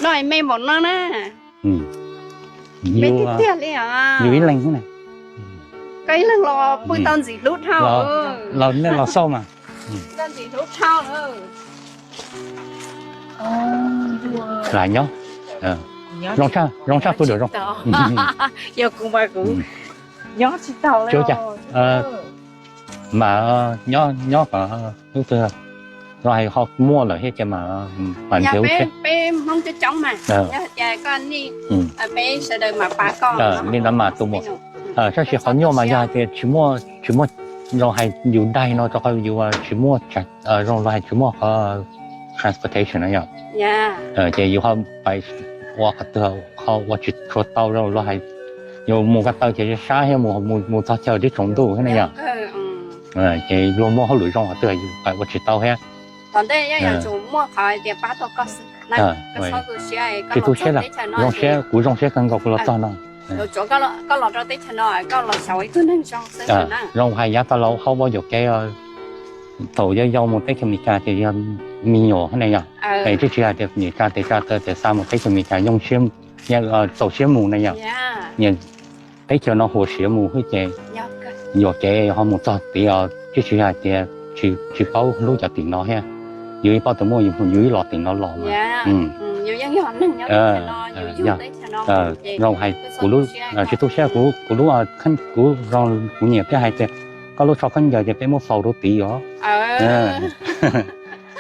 Koj me npaum no na. Me tiag tiag li os. Yus ib leeg xwb na. Koj ib leeg los pw tau ntxim hlub dhau. Los nej los xauj mas. Koj ntxim hlub dhau. Lam nyob. Zoo tshaj, zoo tshaj pw dua zoo. Yog kuv mas kuv nyob tsis tau li. Mas nyob, nyob kom hnub twg los hais ho muaj lawm thiab ces mas pab nrhiav lub tsheb. Peb Hmoob coob coob mas, yog tias koj nej, peb sawv daws mam pab koj. Li ntawd mas tus muam, tab sis qhov nyuaj mas yog hais tias tsis muaj, tsis muaj, zoo hais yus daig no rau qhov yus tsis muaj, zoo los hais tsis muaj qhov transportation na yom. Ces yus ho pais ua qhov twg ho ua tsis tshua tau, zoo los hais yus mus ko taw ces sab thiab mus, mus txog chaw twb tsaus ntuj thiab na yom. Ces luag muaj hauj lwm zoo qhov twg yus pais ua tsis tau thiab. Tsis tu siab, zoo siab, kuv zoo siab kawg nkaus kuv los txog no. Zoo hais yav tag los hauv ua yuam kev, thaum yau yau mus teb chaws Amelikas ces yog me nyuam ne yom, es twb tsis hais tias niam tsa tes tsa taw tias xa mus teb chaws Amelikas yoo siab, txaus siab mus ne yom. Teb chaws no huam siav mus xwb ces yuam kev ho mus txog tid os, twb tsis hais tias tsis paub hlub cov tim no thiab. Yus ib paub tias muaj yus, yus ib los tim no los mas. Zoo hais kuv lub, tsis tu siab, kuv, kuv zoo, kuv nyiam thiab hais tias koj lub tsho khaub ncaws ces peb muab faus rau tid os.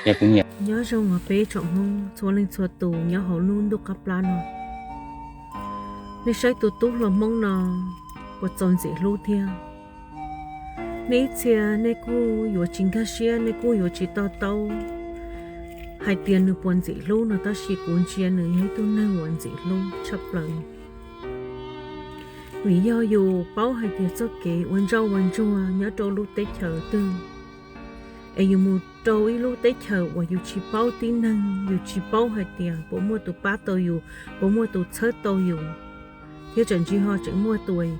Ces kuv nyiam. Nyob zoo os peb tsoom Hmoob txhua leej txhua tus nyob hauv lub ntuj qab plab no. Nej saib tus tub hluas Hmoob no puas txaus ntxim hlub thiab? Nej ib txhia nej kuj yuav tsis nkag siab, nej kuj yuav tsis to taub hais tias nws puas ntxim hlub no, tab sis kuv ntsia nws yog ib tug neeg uas ntxim hlub tshaj plaws. Vim yog yus paub hais tias txoj kev ua ntsoj ua ntsuag nyob rau lub teb chaws twg, es yus mus rau ib lub teb chaws uas yus tsis paub tib neeg, yus tsis paub hais tias puas muaj tus pab tau yus, puas muaj tus txhawb tau yus, thiab tseem tsis ho tseem muaj tus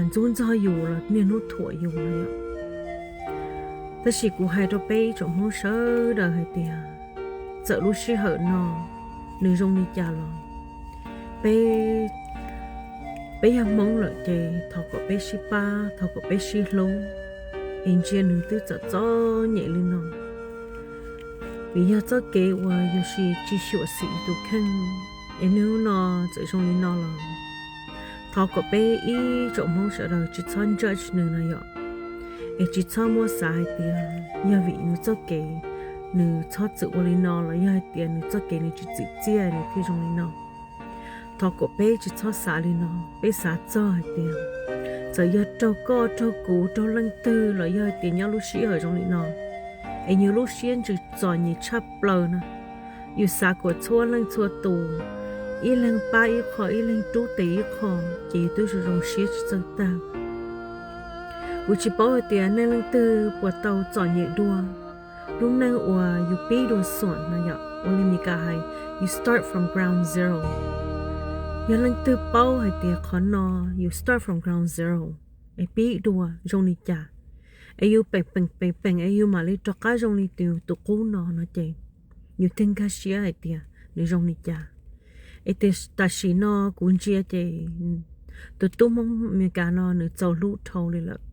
ntxub ntxog yus los niaj hnub thuam yus no yom. Tab sis kuv hais rau peb ib tsoom Hmoob sawv daws hais tias, txawm lub sij hawm no nws zoo li cas los, peb, peb yog Hmoob lawm ces thov kom peb sib pab, thov kom peb sib hlub, es ntsia nws twb txom txom nyem li no, vim yog txoj kev uas yus tsis xyuam xim tus kheej, es hnub no txawm zoo li no los, thov kom peb ib tsoom Hmoob sawv daws tsis txhob judge nws no yom, es tsis txhob muab xav hais tias yog vim nws txoj kev nws txhob txwm ua li no los yog hais tias nws txoj kev nws tsis txwm txiaj nws thiaj zoo li no. Thov kom peb tsis txhob xav li no, peb xav txog hais tias txawm yog raug koj raug kuv raug leej twg los yog hais tias nyob lub sij hawm zoo li no, es yus lub siab ntsws txom nyem tshaj plaws na, yus xav kom txhua leej txhua tus ib leeg pab ib qho, ib leeg rub tes ib qho, ces yus twb zoo zoo siab tsis txawj tag. Kuv tsis paub hais tias nej leej twg puas tau txom nyem dua lub neej uas yus pib dua xoom no yom, ua li Mis Kas hais, you start from ground zero. Yog leej twg paub hais tias qhov no yus start from ground zero, es pib dua zoo li cas, es yus peem peem peem peem es yus mam li rov qab zoo li tus, tus qub no no ces yus thiaj nkag siab hais tias nws zoo li cas. Es tias tam sim no kuv ntsia ces tus tub Hmoob Amelikas no nws txaus hlub dhau li lawm.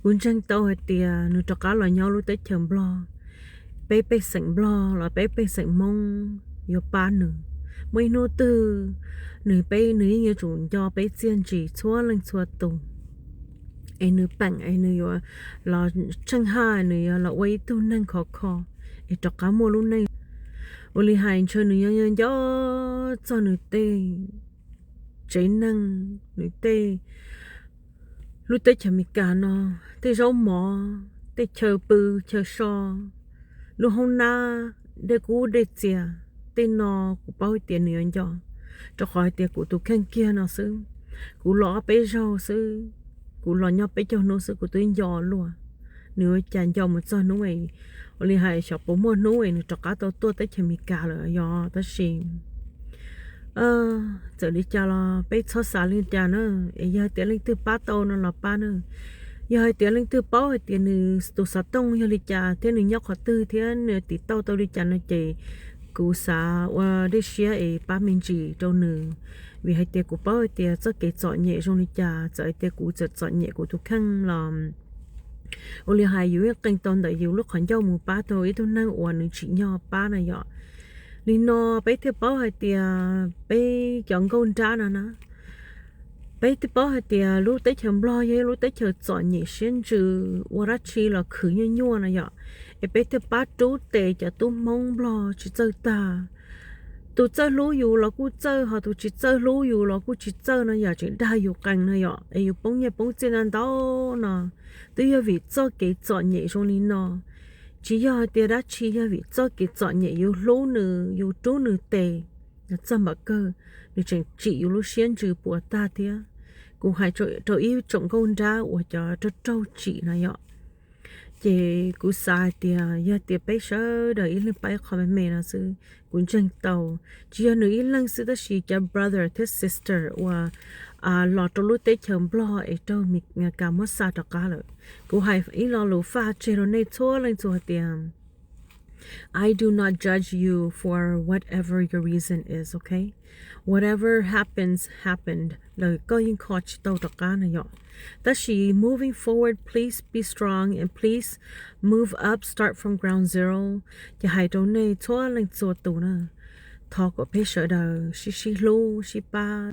Kuv ntseeg tau hais tias nws rov qab los nyob lub teb chaws Nplog, peb pej xeem Nplog los peb pej xeem Hmoob yuav pab nws. Muaj ib hnub twg nws, peb, nws yeej yuav tsum nco peb txiaj ntsig txhua leej txhua tus, es nws peem es nws yuav los tsheej haj, nws yuav los ua ib tug neeg khov kho, es rov qab muaj lub neej. Ua li hais ntshe nws yuav nco txog nws tej tsev neeg, nws tej lub teb chaws Amelikas no, tej zaub mov, tej chaw pw chaw so, lub hoob nab, dej kub dej txias, tej no kuv paub hais tias nws yuav nco, rau qhov hais tias kuv tus kheej kiag no xwb, kuv los ob peb zaug xwb, kuv los nyob peb caug hnub xwb kuv twb nco luaj. Nws ua cas nco mus txog hnub es, ua li hais xyov puas muaj hnub es nws rov qab tau tuaj teb chaws Amelikas lawm yog, tab sis txawm li cas los peb txhob xav li cas na. Es yog hais tias leej twg pab tau no los pab na. Yog hais tias leej twg paub hais tias nws tus xov tooj yog li cas thiab nws nyob qhov twg thiab nws tiv tauj tau li cas no ces Kuv xav ua dej siab es pab me ntsis rau nws, vim hais tias kuv paub hais tias txoj kev txom nyem zoo li cas, txawm hais tias kuv txawm txom nyem kuv tus kheej los ua li hais yus yeej qee tau ntawm yus lub qhov ncauj mus pab tau ib tug neeg uas nws tsim nyog pab na yom. Li no peb thiaj paub hais tias peb cov nkauj nrab no na, peb thiaj paub hais tias lub teb chaws Nplog yog ib lub teb chaws txom nyem siab ntsws, ua dab tsi los khwv nyuaj nyuaj no yom. Es peb thiaj pab rub tes cov tub Hmoob Nplog tsis txawj tag. Tus txawj hlub yus los kuj txawj, ho tus tsis txawj hlub yus los kuj tsis txawj no yom, tseem dag yus qees no yom, es yus poob nyiaj poob txiaj ntau ntau no, twb yog vim txoj kev txom nyem zoo li no. Tsis yog hais tias dab tsi, yog vim txoj kev txom nyem yus hlub nws, yus rub nws tes, txog npaum kawg nws tseem tsim yus lub siab ntsws puas tag thiab. Kuv hais rau ib tsoom nkauj nrab uas cov raug raug tsim no yom. Ces kuv xav hais tias yog tias peb sawv daws ib leeg pab ib qho me me no xwb, kuv ntseeg tau. Tsis yog nws ib leeg xwb tab sis cov brother thiab sister uas los rau lub teb chaws Nplog es raug Meskas muab xa rov qab lawm. Kuv hais ib lo lus faj tseg rau nej txhua leej txhua hais tias I do not judge you for whatever your reason is, okay? Whatever happens, happened lawm, koj yeej kho tsis tau rov qab na yom. Tab sis moving forward, please be strong and please move up, start from ground zero. Ces hais rau nej txhua leej txhua tus na, thov kom peb sawv daws sib sib hlub sib pab.